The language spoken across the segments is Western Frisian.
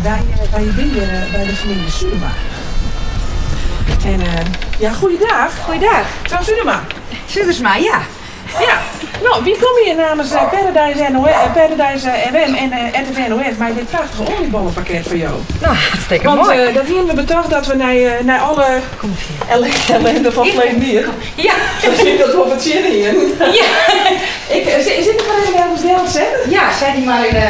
Wy, wy binne hjir by de famylje Sudema. En ja, goeiedag. Goeiedag. Frou Sudema. Sudersma, ja. Ja, no, wy komme hjir namens Paradise NOS, Paradise FM en RTV NOS mei dit prachtige oliebollenpakket foar jo. No, hartstikke Want moai. dat hiene we betocht dat we nei, nei alle ellende fan ferleden jier, Ja. dat we dat wol fertsjinne hienen. Ja. Ik, sil ik mar even ergens delsette? Ja, set dy mar yn de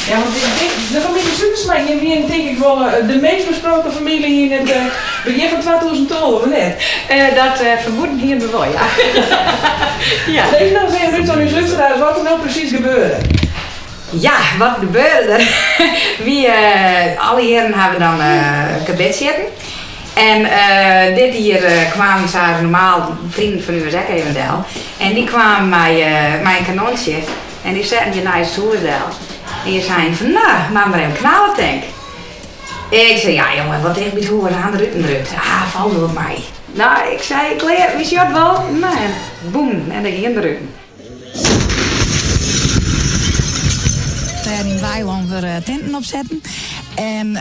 Ja, want ik tink, de famylje Sudersma, jim wienen tink ik wol de meast besproken famylje yn it begjin fan 2012, of net? Dat fermoeden hienen we wol, ja. Ja. Lis noch ris even út oan ús lústeraars wat der no presys gebeurde. Ja, wat gebeurde der? Wy, alle jierren hawwe we dan karbidsjitten. En dit jier kwamen sa normaal vrienden fan ús ek even del. En dy kwamen mei in kanontsje en dy setten hjir neist it hûs del. En dy seinen fan, no, moat mar even knalle tink. Ik sei, ja jonge, wat ticht by it hûs, ha de ruten derút. Ah, falt wol mei. No, ik sei, klear, wy sjogge it wol. No, en boem, en dêr gienen de ruten. Dêr yn Weilân wurde tinten opsetten en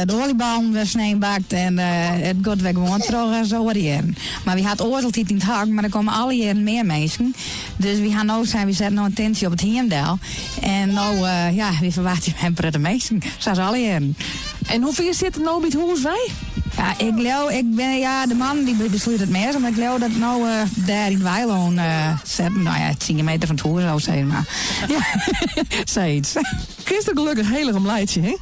de oaljeballen wurde snein bakt en it giet wer gewoan troch as oare jierren. Mar wy ha it oars altyd yn it hok, mar der komme alle jierren mear minsken. Dus wy ha no sein, wy sette no in tintsje op it hiem del. En no, ja, wy ferwachtsje wer in protte minsken, sa as alle jierren. En hoefolle sit der no by it hûs wei? Ja, ik leau, ik bin, ja, de mannen dy beslute it meast, mar ik leau dat no dêr yn it weilân setten, no ja, tsien meter fan it hûs ôf, sis mar. Ja, sayts. Kinst der gelokkich hiel erch om laitsje, hè?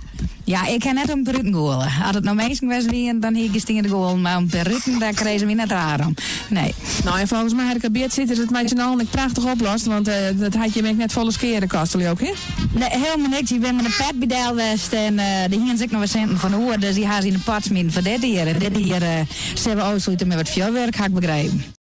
Ja, ik kin net om de ruten gûle. As it no minsken west wienen, dan hie ik stean te gûlen, mar om de ruten, dêr krije se my net raar om. Nee. No, en folgens my ha de karbidsjitters it mei syn allen ek prachtich oplost, want dat hat jim ek net folle skea koste, leau ik, hè? Nee, helemaal niks. Wy binne mei de pet by del west en dêr hienen se ek noch wat sinten fan oer, dus dy ha se yn de pot smiten foar dit jier. En dit jier sille we ôfslute mei wat fjoerwurk, ha ik begrepen.